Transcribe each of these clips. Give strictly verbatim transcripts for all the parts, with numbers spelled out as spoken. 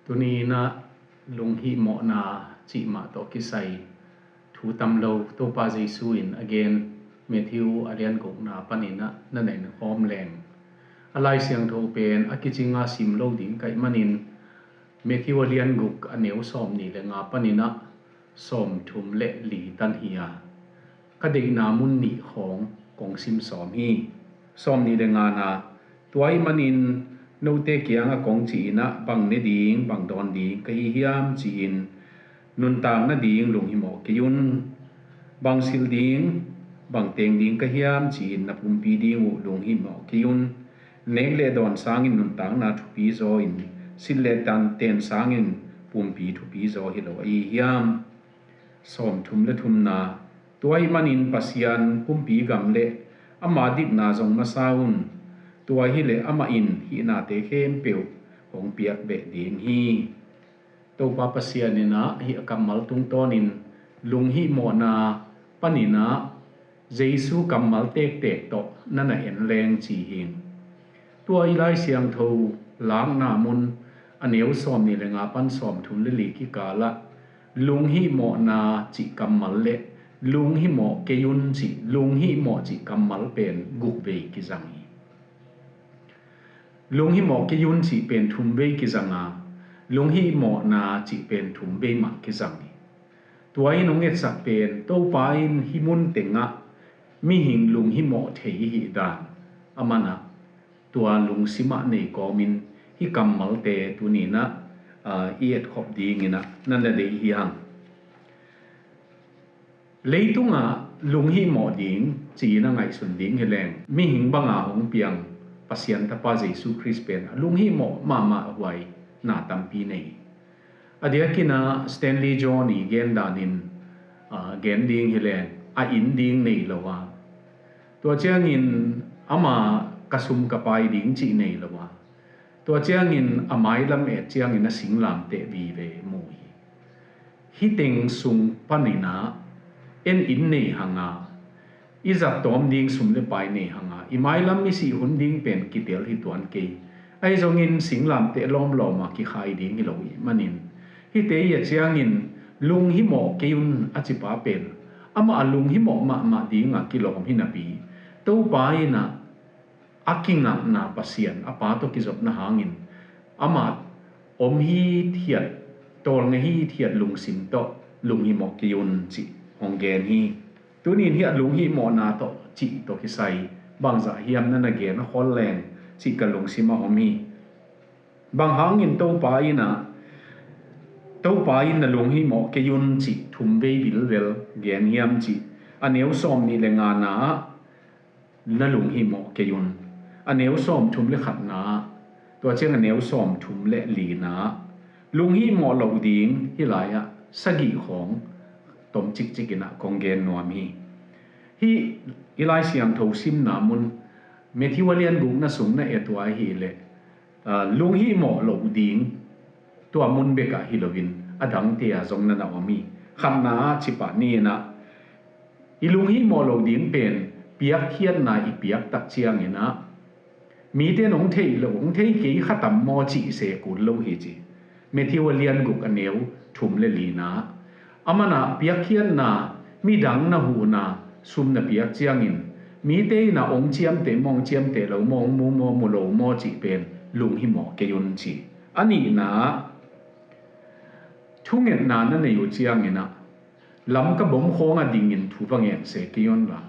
Tuni-in ah lunghihmawhna cih mah tawh kisai thu tam lo Topa Jesu in a gen Matthew a lian gukna panin ah na neih khawm leng, a Lai Siangtho pen a kicinga sim lo ding ka hih manin Matthew a lian guk a neu sawmnih le nga panin ah sawmthum le li tan hi a, ka deihna mun nih khawng kong sim sawm hi. Sawmnih le ngana, tua ahih manin note kiangah kong cih in ah bang ne ding, bang dawn ding ka hi hiam ci-in nuntak nading lunghimawh kei un. Bang silh ding, bang teng ding ka hiam ci-in na pumpi ding uh lunghimawh kei un. Nek le dawn sangin nuntakna thupi zaw in, silh le tan ten sangin pumpi thupi zaw hi lo ahi hiam? Sawmthum le thumna, tua ahih manin Pasian pumpi gam le ama dikna zong masa un. Tua hileh amah in hihnate khempeuh hong piak beh ding hi. Topa Pasian in ah hih a kammal tungtawnin lunghihmawhna panin ah Jesu kammal tektek tawh na na en leng ci hi. Tua i Lai Siangtho lakna mun a neu sawmnih le nga pan sawmthum le li kikalah lunghihmawhna cih kammal le lunghimawh kei un cih, lunghihmawh cih kammal pen guk vei kizang hi. Lunghimawh kei un cih pen thum vei kizang a, lunghihmawhna cih pen thum vei mah kizang hi. Tua in hong etsak pen Topa in hih mun tengah mihing lunghimawh thei i hih dan a man ah, tua lungsimah nei kawmin hih kammalte tuni-in ah, aa, i etkhop dingin ah na na deih hi hang. Leitungah lunghihmawh ding ci-in a ngaihsun ding hi leng, mihing banga hong piang Pasian Tapa Jesu Khrist pen a lunghihmawh mahmah huai na tampi nei. A diakin ah Stanley John i gen danin, aa, gen ding hi leng, a inn ding nei lo a, tua ciangin ama ka sum ka pai ding cih nei lo a, tua ciangin a mailam et ciangin a singlamteh vive mu hi. Hih teng sung panin ah en inn nei hang a, i zat tawm ding sum le pai nei hang a, i mailam i sih hun ding pen kitel hi tuan kei. Ahi zongin singlamteh lawmlawm a kikhai ding hi lo i hih manin, hihte i et ciangin lunghimawh kei un a cipa pen amah a lunghimawh mahmah ding a kilawm hi napi, Topa in ah a kingakna Pasian a Pa tawh kizopna hangin amah om hithiat, tawlnga hithiat lungsim tawh lunghimawh kei un cih hong gen hi. Tuni-in hih a lunghihmawhna tawh cih tawh kisai bangzah hiam na na gen a khol leng cih ka lungsim ah om hi. Bang hangin Topa in ah, Topa in na lunghimawh kei un cih thum vei bilbel gen hiam cih a neu sawmnih le ngana ah na lunghihmawh kei un. A neu sawmthum le khatna ah, tua ciang a neu sawmthum le lina ah lunghihmawh loh ding hih lai-ah sagih khawng tom cikcikin ah kong gen nuam hi. Hih i Lai Siangtho simna mun Matthew a lian gukna sung na et uh a hih leh, aa, lunghihmawh loh ding tua mun bekah hi loin a dangte ah zong na na om hi. Khatna ah cipah ni-in ah, i lunghihmawh loh ding pen piakkhiatna i piak tak ciangin ah, mite in hong thei lo, hong thei kei kha tam maw cih se kul lo hi ci. Matthew a lian guk a neu thum le lina ah, a man ah piakkhiatna, midang na huhna sum na piak ciangin mite in ah hong ciamteh maw, hong ciamteh lo maw, hong mu maw, mu lo maw cih pen lunghimawh kei un ci. A nihna ah, thungetna na nei uh ciangin ah, Lamka bom khawng a dingin thu va ngen se kei un la,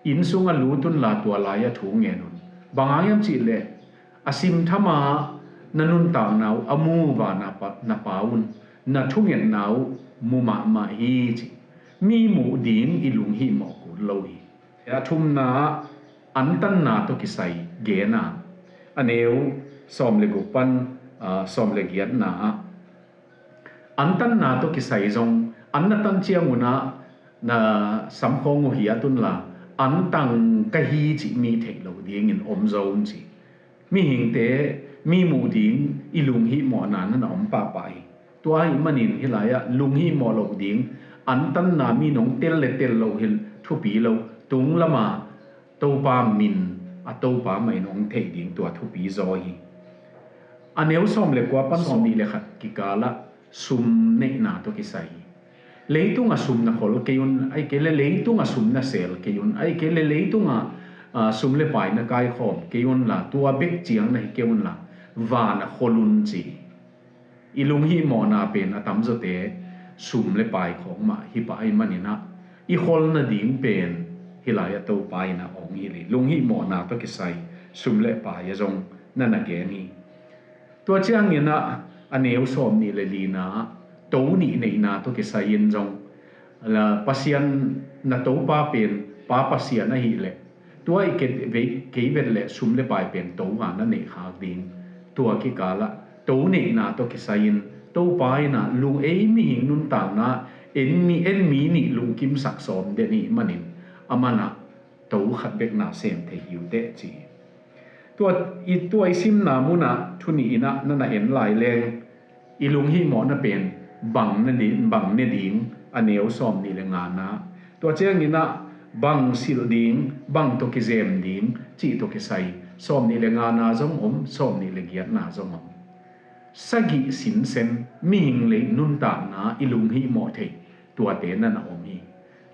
inn sung a lut un la, tua lai-ah thu ngen un. Bang hang hiam cih leh a simtham a na nuntakna uh a mu uh a na pa, na pa un, na thungetna uh mu mahmah hi ci. Mi muh ding i lunghihmawh kul lo hi. A thumna ah antanna tawh kisai gen a, a neu sawm le guk pan, aa, sawm le giatna ah, antanna tawh kisai zong, an na tan ciangun ah na samkhawng uh hiat un la, antang ka hi cih mi theih loh dingin om zo un ci. Mihingte mi muh ding i lunghihmawhna na na om pahpah hi. Tua ahih manin hih lai-ah lunghihmawh loh ding antanna mi nong tel le tel loh hi thupi lo, tung lamah Topa min a Topa mah in hong theih ding tua thupi zaw hi. A neu sawm le kua pan sawm nih le khat kikalah sum neihna tawh kisai hi. Leitung a sum na khol kei un, ahih kei le leitung a sum na sel kei un, ahih kei le leitung a, a, sum le pai na kaikhawm kei unla, tua bek ciang na hi kei unla, van ah khol un ci. I lunghihmawhna pen a tamzawte sum le pai khawng mah hi pah ahih manin ah, i khol nading pen hih lai-ah Topa in ah hong hilh hi. Lunghihmawhna tawh kisai sum le pai ah zong na na gen hi. Tua ciangin ah a neu sawm nih le lina ah to nih neihna tawh kisai in zong, la, Pasian na Topa pen Pa Pasian ahih leh, tua i ke-, vei-, kei vet leh sum le pai pen to a na neih khak ding. Tua kikalah to neihna tawh kisai in Topa in ah lung ei mihing nuntakna en mi, en mi nih lungkimsak sawm den ahih manin, aman ah to khat bek na sem thei hi uh teh ci. Tua i, tua i simna munah thu nih in ah na na en lai leng, i lunghihmawhna pen bang na di, bang ne ding, a neu sawm nih le ngana. Tua ciangin ah bang silh ding, bang tawh kizem ding cih tawh kisai sawm nih le ngana zong om, sawm nih le giatna zong om. Sagih sinsen mihing leih nuntakna i lunghihmawh theih tuate na na om hi.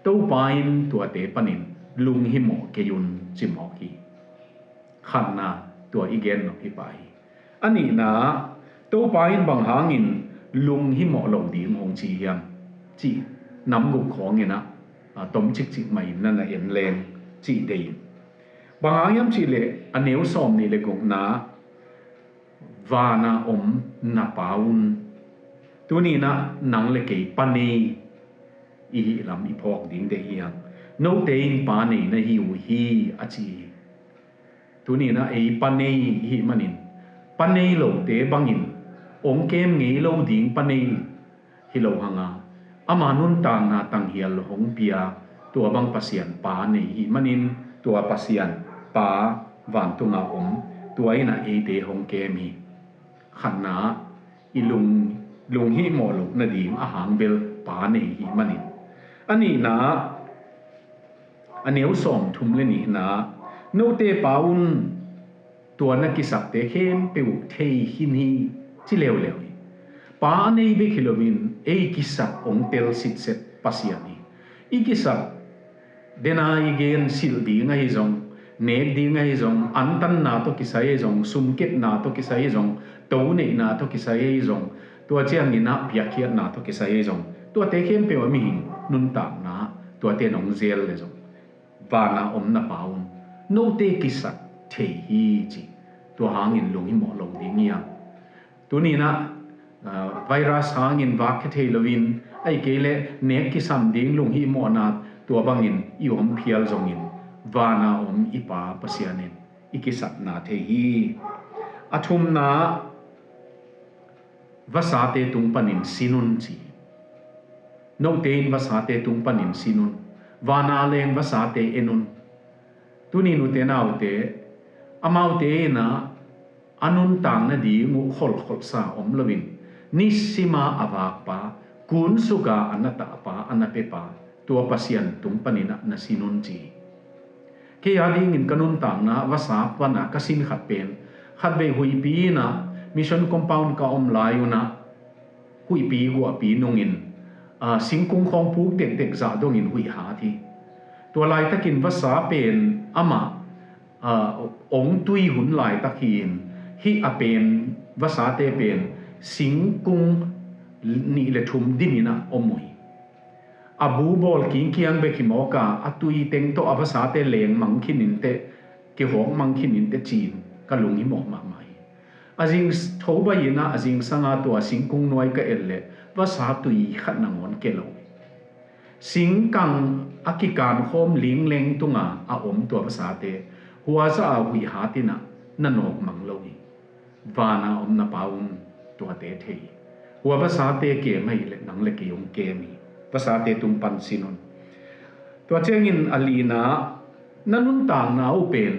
Topa in tuate panin lunghimawh kei un ci mawk hi. Khatna, tua i gen nop hi pah hi. A nihna, Topa in bang hangin lunghimawh lo ding hong ci hiam cih nam guk khawngin ah, a, tom cikcik mah in na na en leng cih deih in. Bang hang hiam cih leh a neu sawm nih le gukna, vana om na Pa un, tuni in ah nang le kei pa nei i hih lam i phawk ding deih hi hang. Note in pa nei na hi uh hi a ci hi. Tuni in ah ei pa nei i hih manin, pa nei lote bangin hong kem ngei lo ding pa nei hi lo hang a, ama nuntakna tanghial hong pia, tua bang Pasian Pa nei i hih manin, tua Pasian Pa vantung a om, tua in ah eite hong kem hi. Khatna, i lung, lunghihmawh loh nading a hang bel pa nei i hih manin. A nihna, a neu sawm thum le nihna, note pa un, tua na kisapte khempeuh thei khin hi ci leuleu hi. Pa a nei bek hi loin ei kisap hong tel sitset Pasian hi. I kisap, den a i gen silh ding ahi zong, nek ding ahi zong, antanna tawh kisai ahi zong, sumketna tawh kisai ahi zong, to neihna tawh kisai ahi zong, tua ciangin ah piakkhiatna tawh kisai ahi zong, tuate khempeuh a mihing nuntakna, tuate nong zel le zong, vana om na Pa un, note kisap thei hi ci. Tua hangin lunghimawh lo ding hi hang. Tuni in ah, ah, virus hangin vak khia thei loin, ahih kei leh nek kisam ding lunghihmawhna tua bangin i om phial zongin, vana om i Pa Pasian in i kisapna thei hi. A thumna, vasate tung panin sin un ci. Note in vasate tung panin sin un. Vana leng vasate en un. Tuni nute naute, amaute in ah a nuntak nading uh kholhkholhsa om loin, nisima a vakpa, kunsuka a na tahpa, a na pepa, tua Pasian tung panin ah na sin un ci. Kei a dingin ka nuntakna vasa pana ka sin khat pen, khatvei huihpi in ah mission compound ka om lai un ah, huihpi guahpi nungin, ah, singkung khawng puk tektek zah dongin huih hat hi. Tua laitakin vasa pen amah, ah, ong tui hun laitak hi-in, hih a pen, vasate pen singkung nih le thum dimin ah om uh hi. A bu bawl kingkiang bek hi mawk a, a tui teng tawh a vasate leng mang khinin teh, kihawk mang khinin teh ci-in ka lunghimawh mahmah hi. A zing s-, tho bai-in ah a zingsang a tua singkung nuai ka et leh vasa tui khat nangawn ke lo hi. Singkang a kikankhawm lingleng tunga a om tua vasate, huazah a huih hat in ah na nawk mang lo hi. Vana om na Pa un tuate thei hi. Hua vasate kem ahih leh nang le kei hong kem hi. Vasate tung pan sin un. Tua ciangin a lina, na nuntakna uh pen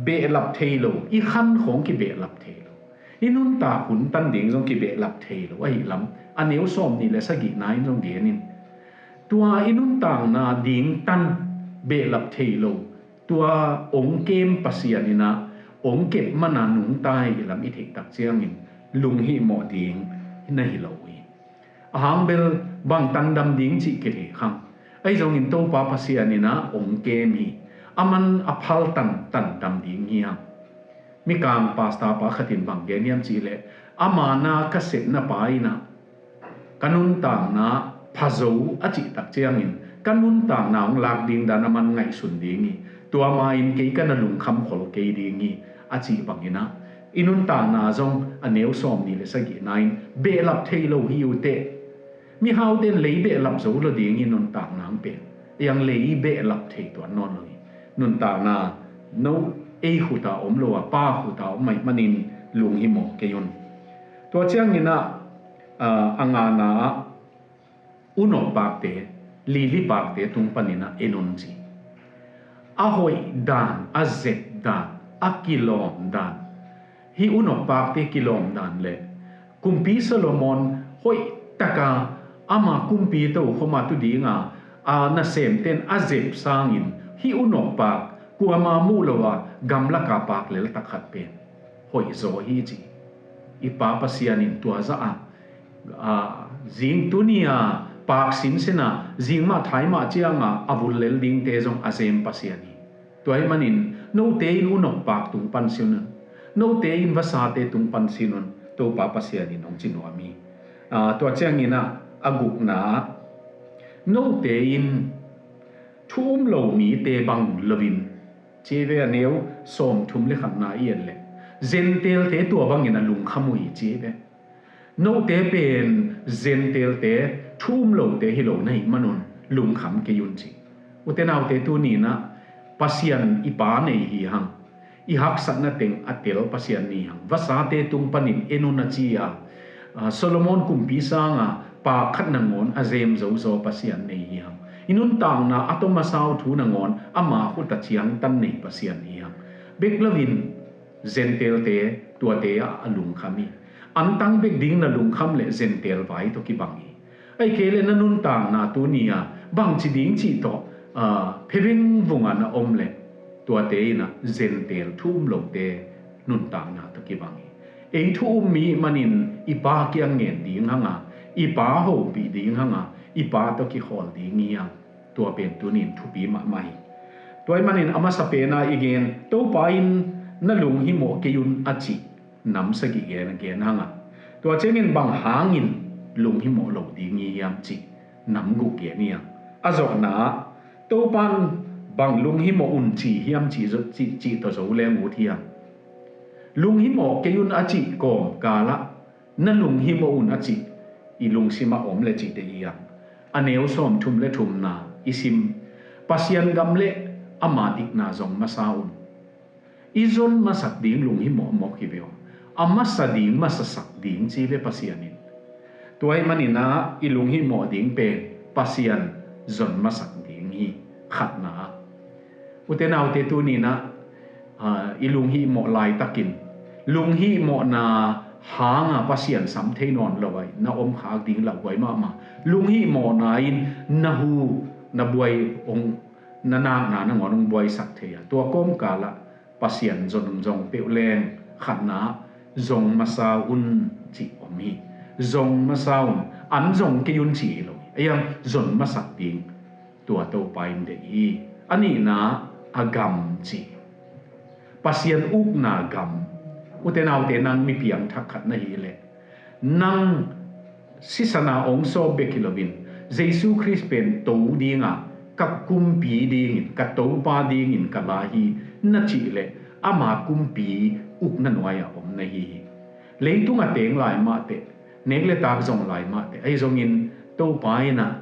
behlap thei lo, i khan khawng kibehlap thei lo, i nuntak hun tan ding zong kibehlap thei lo ahih lam a neu sawm nih le sagihna in zong gen in. Tua i nuntakna ding tan behlap thei lo, tua ong kem Pasian in ah ong kep mana nungta hi lam i theih tak ciangin lunghimawh ding na hi lo hi. A hang bel bang tandam ding cih kithei khang. Ahi zongin Topa Pasian in ah ong kem hi. Aman a phal tan tandam ding hi hang. Mikang pastor pa khatin bang gen hiam cih leh, ama na ka sepna pa in ah ka nuntakna pha zo a cih tak ciangin ka nuntakna hong lak ding dan aman ngaihsun ding hi. Tua ma in kei ka na lungkham khol kei ding hi a cih bangin ah, i nuntakna zong a neu sawm nih le sagihna in behlap thei lo hi uh teh. Mihaute in lei behlap zo lo ding hi nuntakna hong pen. Ei ang lei behlap thei tuan nawn lo hi. Nuntakna no ei khuta om lo a, Pa khuta om mai manin lunghimawh kei un. Tua ciangin ah, a, a ngana ah unok pakte, lili pakte tung panin ah en un ci. A hoih dan, a zep dan, a kilawm dan, hih unok pakte kilawm dan le kumpi Solomon hoih taka ama kumpi tokhoma tu dinga a nasemten a zep sangin hih unok pak kuama muh lo a gamlaka pak leltak khat pen hoih zaw hi ci. I Pa Pasian in tua zah a, a, zing tuni a pak sinsen a zing mah thai mah cianga a vul lel dingte zong a zem Pasian hi. Tua hih manin note in unok pak tung pan sin un, note in vasate tung pan sin un, Topa Pasian in hong ci nuam hi. A, tua ciangin ah a gukna ah note in thu um lo mite bang loin ci ve, a neu sawm thum le khatna i en leh Gentile-te tua bangin a lungkham uh hi ci ve. Note pen Gentile-te thu um lote hi lo na hih manun lungkham kei un ci. Ute naute, tuni in ah Pasian i Pa nei hi hang. I haksatna teng a tel Pasian nei hi hang. Vasate tung panin en un a ci a, a, Solomon kumpi sanga pak khat nangawn a zem zozaw Pasian nei hi hang. I nuntakna a tawm a sau thu nangawn ama khut a ciangtan nei Pasian hi hang. Bek loin Gentile-te tuate ah a lungkham hi. Antang bek ding na lungkham leh Gentile vai tawh kibang hi. Ahih kei leh na nuntakna tuni a bangci ding cih tawh, a, phe vengvung a na om leh tuate in ah Gentile thu um lote nuntakna tawh kibang hi. Ei thu um mi manin i Pa kiang ngen ding hang a, i Pa hopih ding hang a, i Pa tawh kikhawl ding hi hang. Tua pen tunin thupi mahmah hi. Tua hih manin a masa pena i gen, Topa in na lunghimawh kei un a cih nam sagih gen, gen hang a, tua ciangin bang hangin lunghimawh lo ding hi hiam cih nam guk gen hi hang. A zawhna ah Topa in bang lunghimawh un ci hiam cih zo, cih, cih tawh zo leng ut hi hang. Lunghimawh kei un a cih kawmkal ah na lunghimawh un a cih i lungsim ah om le cih te hi hang. A neu sawm thum le thumna i sim, Pasian gam le ama dikna zong masa un. I zon masak ding lunghimawh mawk hi ve aw. A masa ding masasak ding ci ve Pasian in. Tua hih manin ah i lunghimawh ding pen Pasian zon masak ding hi, khatna ah. Ute naute, tuni in ah, a, i lunghimawh laitakin lunghimawhna hanga Pasian sam thei nawn lo a na om khak ding lauhuai mahmah. Lunghimawhna in na hu, na buai hong, na nakna nangawn hong buaisak thei a, tua kawmkal ah Pasian zon zong peuh leng khatna ah zong masa un cih om hi. Zong masa un, an zong kei un cih hi lo hi. Ei ang zon masak ding tua Topa in deih hi. A nihna a gam ci. Pasian ukna gam. Ute naute, nang mi piangthak khat na hih leh nang sisan a hong sawp bek hi loin Jesu Khrist pen to dinga ka kumpi dingin, ka Topa dingin ka la hi na cih leh ama kumpi ukna nuai-ah om na hi hi. Leitung a teng lai mahteh, nek le tak zong lai mahteh, ahi zongin Topa in ah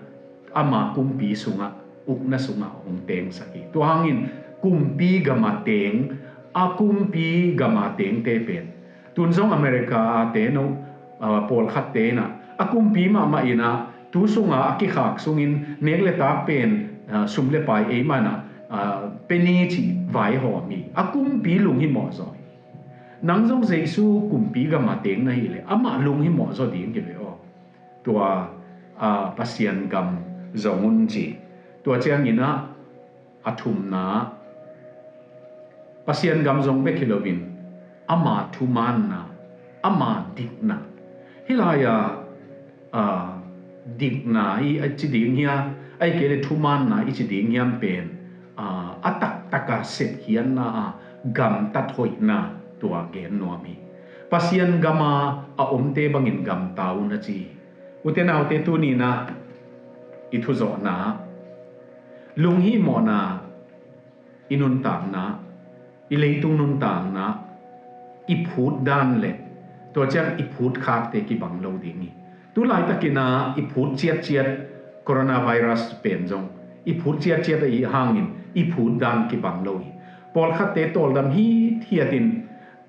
ama kumpi sungah, ukna sungah hong tengsak hi. Tua hangin kumpi gam a teng, a kumpi gam a tengte pen, tun zong America a te no, a, pawlkhatte in ah a kumpi mahmah in ah tu sunga a kikhak sungin nek le tak pen, a, sum le pai ei man ah, a, penny cih vaihawm hi. A kumpi lunghimawh zaw hi. Nang zong Jesu kumpi gam a teng na hih leh amah lunghimawh zaw ding hi ve aw. Tua, a, Pasian gam zong un ci. Tua ciangin ah a thumna, Pasian gam zong bek hi loin, ama thumaanna, ama dikna. Hih lai-ah, aa, dikna i a ci ding hiam, ahih kei leh thumaanna i ci ding hiam pen, aa, a taktaka sepkhiatna a gamtat hoihna tua gen nuam hi. Pasian gama a omte bangin gamta un a ci hi. Ute naute, tuni-in ah i thuzawhna, lunghihmawhna, i nuntakna, i leitung nuntakna, i phut dan le tua ciang i phut khakte kibang lo ding hi. Tu laitakin ah i phut ciatciat coronavirus pen zong i phut ciatciat ahih hangin i phut dan kibang lo hi. Pawlkhatte tawldam hithiatin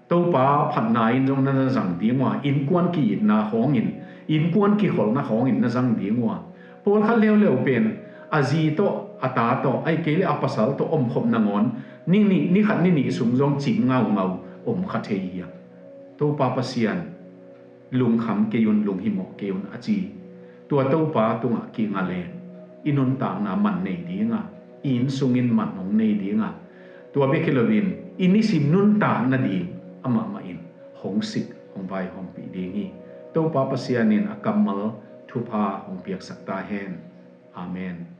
Topa phatna in zong na na zang ding uh a, innkuan ki-itna khawngin, innkuan kikholhna khawngin na zang ding uh a. Pawlkhat leuleu pen a zi tawh, a ta tawh, ahih kei leh a pasal tawh omkhop nangawn ni nih, ni khat ni nih sung zong cim ngaungau om kha thei hi a. Topa Pasian, lungkham kei un, lunghimawh kei un a ci. Tua Topa tungah kinga leng i nuntakna man nei ding a, i inn sungin man hong nei ding a, tua bek hi loin i nisim nuntak nading amah mah in hong sik, hong vaihawmpih ding hi. Topa Pasian in a kammal thupha hong piaksak ta hen. Amen.